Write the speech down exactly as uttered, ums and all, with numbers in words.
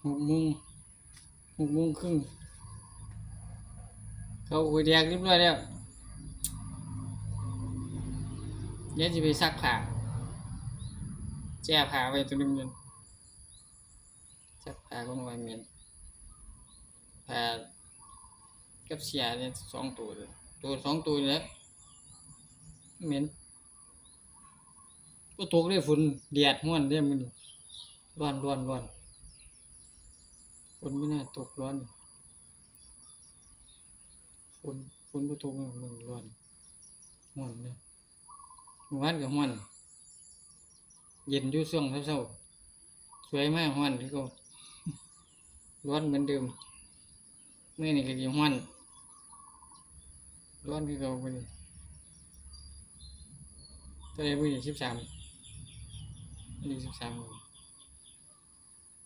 หกโมง หกโมงครึ่ง เขาก๋วยแดกเรียบร้อยแล้ว เดี๋ยวจะไปซักผ้า แช่ผ้าไว้ตัวหนึงเลย ซักผ้าก็ไว้เหม็น ผ้ากับเสียเนี่ยสองตัวเลย ตัวสองตัวเลย เหม็น ก็ตกได้ฝน แดดฮ้อนได้มื้อนี้ ร้อนร้อนร้อน ฝนไม่น่าตก ร้อน ฝน ฝนบ่ตก มันร้อน ฮ้อนเนี่ย เมื่อวานก็ฮ้อน เย็นอยู่ช่วงเช้าๆ สวยมาก ฮ้อนคือเก่า ร้อนเหมือนเดิม มื้อนี้ก็สิฮ้อน ร้อนคือเก่ามื้อนี้ เท่าใดมื้อนี้ สิบสาม มื้อนี้ สิบสาม